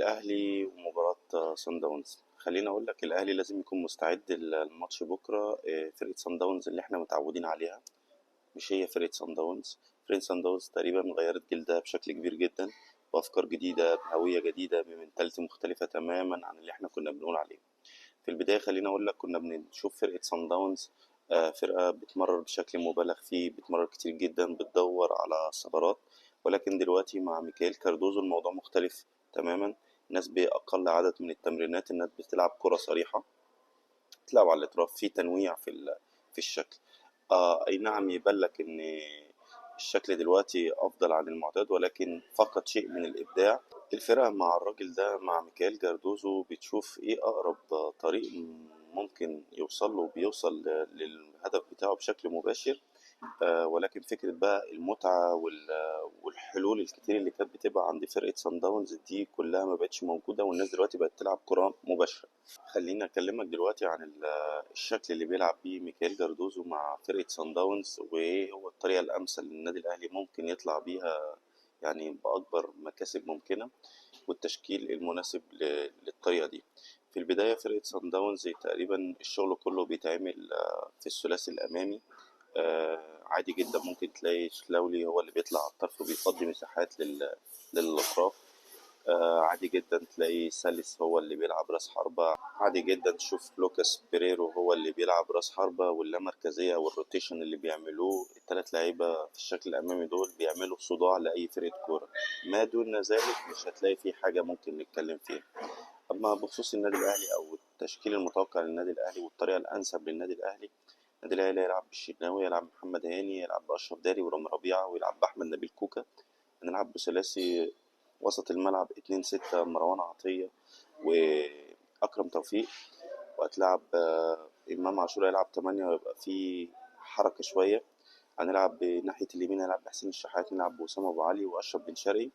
الأهلي ومباراة صن داونز. خليني أقول لك الأهلي لازم يكون مستعد للماتش بكرة. فرقة صن داونز اللي احنا متعودين عليها مش هي فرقة صن داونز. فرقة صن داونز تقريبا غيرت جلدها بشكل كبير جدا، بأفكار جديدة، بهوية جديدة، ب mentality مختلفة تماما عن اللي احنا كنا بنقول عليه في البداية. خليني أقول لك كنا بنشوف فرقة صن داونز فرقة بتمرر بشكل مبالغ فيه، بتمرر كتير جدا، بتدور على ثغرات. ولكن دلوقتي مع ميكائيل كاردوزو الموضوع مختلف تماما. الناس بأقل عدد من التمرينات، الناس بتلعب كرة صريحة، بتلعب على الأطراف، في تنويع في الشكل. أي نعم يبان لك إن الشكل دلوقتي أفضل عن المعتاد، ولكن فقط شيء من الإبداع. الفرقة مع الراجل ده، مع ميكائيل جاردوزو، بتشوف إيه أقرب طريق ممكن يوصل له، بيوصل للهدف بتاعه بشكل مباشر. ولكن فكرة بقى المتعة والحلول الكتير اللي كانت بتبقى عند فرقة صن داونز دي كلها ما بقتش موجودة، والناس دلوقتي بقت تلعب كرة مباشرة. خلينا أكلمك دلوقتي عن الشكل اللي بيلعب بيه ميكائيل جاردوزو مع فرقة صن داونز، وإيه هو الطريقة الأمثل للنادي الأهلي ممكن يطلع بيها بأكبر مكاسب ممكنة، والتشكيل المناسب للطريقة دي. في البداية فرقة صن داونز تقريبا الشغل كله بيتعمل في الثلاثي الأمامي. عادي جدا ممكن تلاقي شلاولي هو اللي بيطلع على الطرف وبيفضي مساحات للأطراف. عادي جدا تلاقي ساليس هو اللي بيلعب راس حربة. عادي جدا تشوف لوكاس بيريرو هو اللي بيلعب راس حربة. واللامركزية وال rotation اللي بيعملوه التلات لعيبة في الشكل الأمامي دول بيعملوا صداع لأي فرقة كورة. ما دون ذلك مش هتلاقي فيه حاجة ممكن نتكلم فيها. أما بخصوص النادي الأهلي أو التشكيل المتوقع للنادي الأهلي والطريقة الأنسب للنادي الأهلي، النادي الأهلي هيلعب بالشناوي، يلعب محمد هاني، يلعب بأشرف داري ورامي ربيعة، ويلعب بأحمد نبيل كوكا. هنلعب بثلاثي وسط الملعب 2-6 مروان عطية وأكرم توفيق، وهتلعب إمام عاشور هيلعب 8 ويبقى في حركة شوية. هنلعب بناحية اليمين، هنلعب بحسين الشحات، نلعب بوسام أبو علي وأشرف بن شرقي.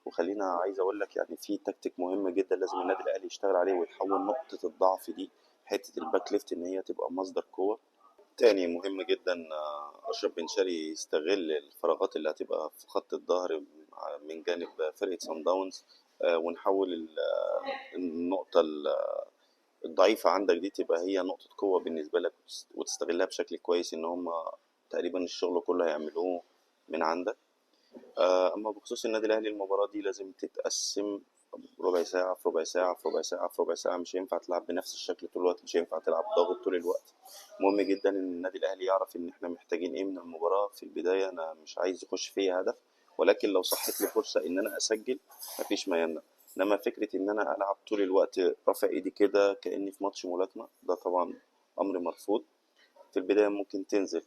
وخلينا عايز أقول لك في تكتيك مهم جدا لازم النادي الأهلي يشتغل عليه ويحول نقطة الضعف دي، حتة ال back left، إن هي تبقى مصدر قوة. تاني مهم جدا، أشرف بن شرقي يستغل الفراغات اللي هتبقى في خط الظهر من جانب فرقة صن داونز، ونحول النقطة الضعيفة عندك دي تبقى هي نقطة قوة بالنسبة لك، وتستغلها بشكل كويس، إن هم تقريبا الشغل كله هيعملوه من عندك. أما بخصوص النادي الأهلي، المباراة دي لازم تتقسم ربع ساعة في ربع ساعة في ربع ساعة في ربع ساعة. مش هينفع تلعب بنفس الشكل طول الوقت، مش هينفع تلعب ضاغط طول الوقت. مهم جدا إن النادي الأهلي يعرف إن إحنا محتاجين إيه من المباراة. في البداية أنا مش عايز يخش فيها هدف، ولكن لو صحت لي فرصة إن أنا أسجل مفيش ما يمنع. إنما فكرة إن أنا ألعب طول الوقت رافع إيدي كده كأني في ماتش ملاكمة، ده طبعا أمر مرفوض. في البداية ممكن تنزل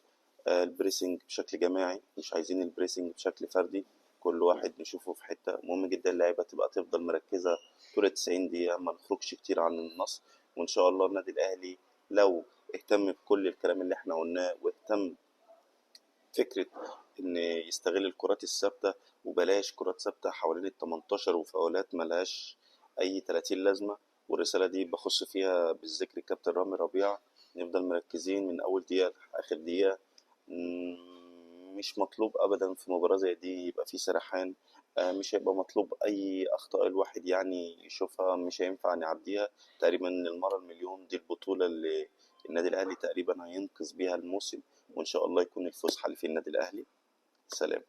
ال pressing بشكل جماعي، مش عايزين ال pressing بشكل فردي، كل واحد نشوفه في حتة. مهم جدا اللعيبة تبقى تفضل مركزة طول 90 دقيقة، ما نخرجش كتير عن النص. وإن شاء الله النادي الأهلي لو اهتم بكل الكلام اللي احنا قلناه، واهتم فكرة إن يستغل الكرات الثابتة، وبلاش كرات ثابتة حوالين ال 18 وفاولات ملهاش أي 30 لازمة. والرسالة دي بخص فيها بالذكر الكابتن رامي ربيعة، نفضل مركزين من أول دقيقة لآخر دقيقة. مش مطلوب أبدا في مباراة زي دي يبقى في سرحان، مش هيبقى مطلوب أي أخطاء الواحد يشوفها، مش هينفع نعديها. تقريبا للمرة المليون دي البطولة اللي النادي الأهلي تقريبا هينقذ بيها الموسم، وإن شاء الله يكون الفوز حليف النادي الأهلي. سلام.